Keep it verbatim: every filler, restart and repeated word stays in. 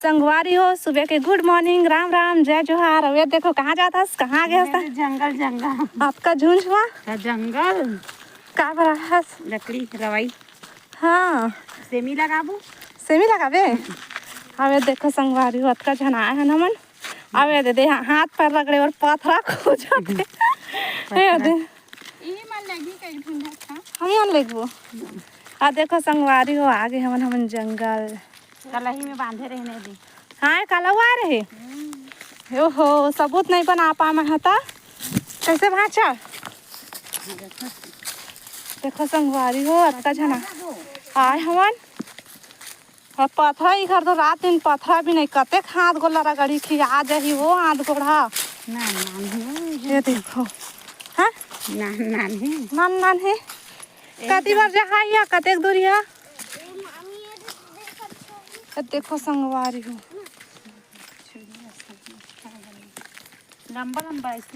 संगवारी हो, सुबह के good morning, राम राम, जय जोहार। अबे देखो, कहाँ जात हस, कहाँ आ गए हस? जंगल, जंगल। आपका झुंझुआ? का जंगल? का बर आए हस? लकड़ी, रवाई। हाँ। सेमी लगाबो? सेमी लगाबे? अबे देखो संगवारी हो, अतका झन आए हन हमन। अबे दे, दे, हा-, हाथ पैर रगड़े बर पथरा खोजत हे। हे दे। इही मन लेगही कई ठन हे, हाँ? हम ही मन लेगबो। आ देखो संगवारी हो, आ गए हमन, हमन जंगल। कलही में बांधे रहने दे। हाँ, कलवा रहे। ओहो, सबूत नहीं बना पा मैं हता। कैसे भांचा? देखो संगवारी हो, अतका झन आए हमन। और पथरा, इखर तो रात दिन पथरा भी नहीं, कतेक हाथ गोला रगड़ी खिया जाही वो हाथ गोड़ा। ना, ना, नहीं। ये देखो, हाँ? ना, ना, नहीं। नान नान हे। कति बार जहा या कतेक दूरी हे? ये देखो संगवारी हो। लंबा लंबा ऐसे।